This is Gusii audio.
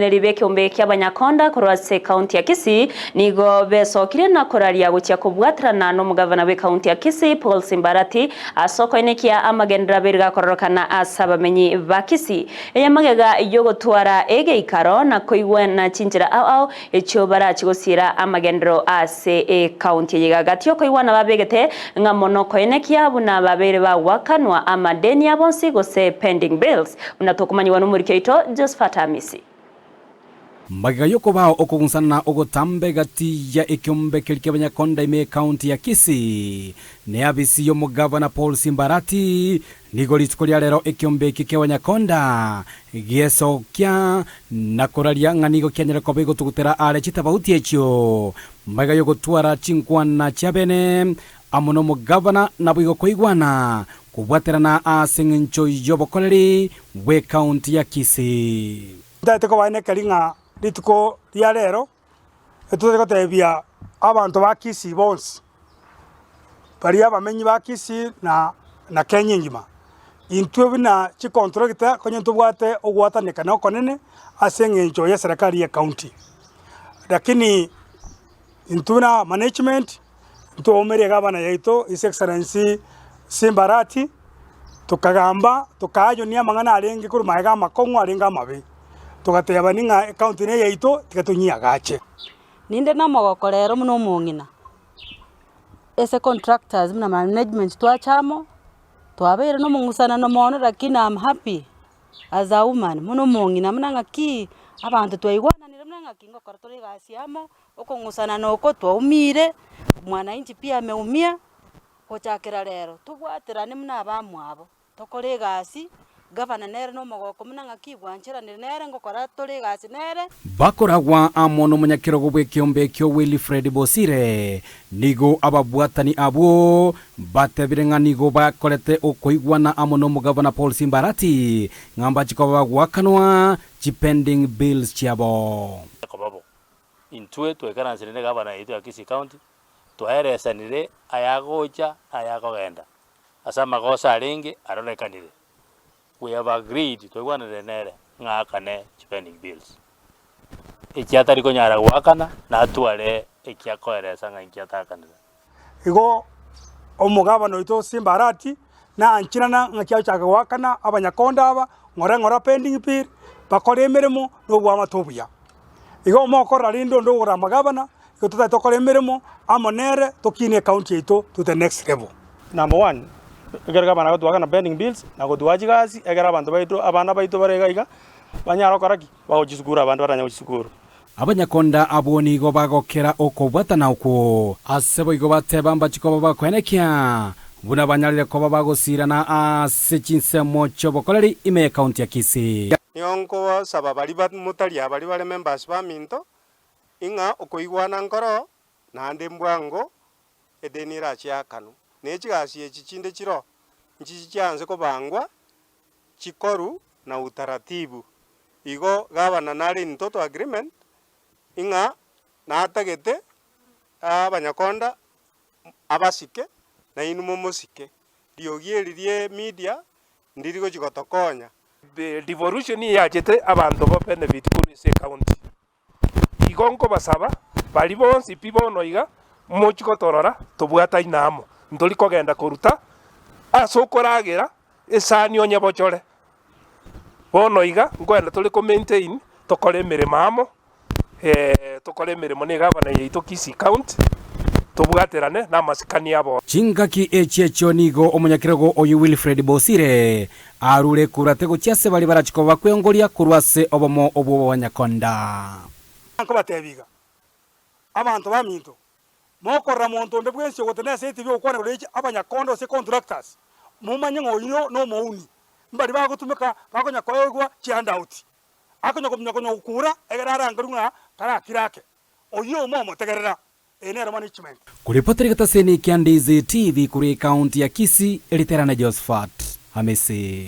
Abateneneri b'ekeombe ki'Abanyakonda korwa ase ekaunti ya Kisii nigo besokire na koraria gochia kobwaterana nomogavana bw'ekaunti ya Kisii Paul Simbarati ase okoenekia amagenderero abere gakororokana ase abamenyi ba Kisii. Eye magega yogotwara egeikaro na koigwana chinchera ao ao echio barachi gosiira amagenderero ase ekaunti eye. Gati okoigwana babegete ng'a mono koenekia buna babeire bagwakanwa amadeni abo onsi gose pending bills. Buna tokomanyigwa nomoriki oito Josephat Amisi. Magega y'okobao okogonsana na ogotambe gati ya ekiombe keria ki'abanyakonda ime y'Ekaunti ya Kisii ne abisi y'omogavana Paul Simbarati, nigo rituko ria rero ekiombe eke ki'abanyakonda giesokia na koraria ng'a nigo kianyare koba egotugutera are chitabauti echio magega y'ogotwara chinkwana chiabene amo nomogavana naboigo koigwana Kobwaterana ase engencho y'obokoreri bw'ekaunti ya Kisii. Ntagete kobaenekeri ng'a rituko ria rero etotari gotebia abanto ba Kisii bonsi, baria abamenyi ba Kisii na na Kenya engima, intwe buna chicontractor konya ntobwate ogwatanekana okonene ase eng'encho ya eserekari ya ecounty. Lakini intwe buna management. Ntwaumerie egabana yaito His Excellency Simba Arati, tokagamba tokaayunia amang'ana arenge korwa magega amakong'u arenge amabe, togatebani ng'a ecounty neye yaito tiga tonyiagache. Ninde nomogoko rero buna omong'ina, ase contractors buna management twacha amo, twabeire na omong'usanano mono lakini am happy as a woman buna omong'ina buna ng'aki abanto twaigwananire buna ng'aki ngokora tore egasi amo. Okong'usanana oko twaumire, mwananchi pia ameumia, gochakera rero tobwaterane buna abamwabo, tokore egasi, gavana nere na omogoko buna ng'aki bwancheranire nere ngokora tore egasi nere. Bakoragwa amo nomonyakerogo bw'ekeombe ekio Wilfred Bosire, nigo ababwatani abwo batebire ng'a nigo bakorete okoigwana amo nomogavana Paul Simbarati ng'a mbache koba bagoakanwa chipending bills chiabo. Koba bo. Intwe twaikaransire ne gavana yaito ya Kisii County, twaeresanire ayagocha na ayakogenda, ase amagoso arenge arorekanire. We have agreed, twaigwananire nere ng'a aakane chipending bills. Eki atari konyara goakana, natware eki akoeresa ng'a inki ataakanire. Igo omogabana oito Simba Arati naancherana ng'aki agochaka goakana abanyakonda aba ng'ora ng'ora pending bill, bakore emeremo na oboamate obuya. Igo mokorora rende onde ogora amagabana, igo totagete tokore emeremo amo nere tokinie ecounty yaito to the next level. Number one, ekero gavana agotoakana pending bills na gotoa chigasi ekero abanto baito abana baito bare iga iga banyare gokora ki? Bagochia sukuru abande batanya gochia sukuru. Abanyakonda abwo nigo bagokera okobwatana okwo. Ase boigo bateba mbachie koba bakoenekia buna banyarire koba bagosiirana ase chinsemo chi'obokoreri ime y'ekaunti ya Kisii. Nigo nkobasaba baria motari aa baria bare members baminto, ing'a okoigwana nkoro naende mbwango edeni erache eakanwe. Ne chigasi echi chinde chiroo, nchichi chianse kobangwa chikoru na utaratibu. Igo gavana nare in total agreement ing'a natagete abanyakonda abasike nainwe momosike. Riogi eri rie media ndiri gochi gotokonya. Devolution eyachete abanto ba benefit korwa ase ecounty. Igo nkobasaba baria bonsi pi bono iga mochie gotorora tobwataine amo, ntori kogenda koruta ase okoragera esani onye bochore. Bono iga nkoenda tore ko maintain tokore emeremo amo, tokore emeremo na egavana yaito Kisii County, tobwaterane na amasikani abo. Chingaki echi echio nigo omonyakerogo oyio Wilfred Bosire arure ekurate gochia ase baria barachie koba bakweongoria korwa ase obomo obwo bw'abanyakonda. Nkobatebia iga, abanto baminto, mokorora monto onde bwensi ogotenena ase etibi ogokwana igoro ye abanyakonda gose contractors, momanye ng'a oyio nomouni, mbaria bagotumeka bakonya koegwa chihandout, akonya kominya konya gokura egere arangerwe ng'a karakire ake. Oyio omomotegerera, eye nero management. Koripotera egetaseni kia Ndizi TV korwa ekaunti ya Kisii, Riterane Josephat Hamisi.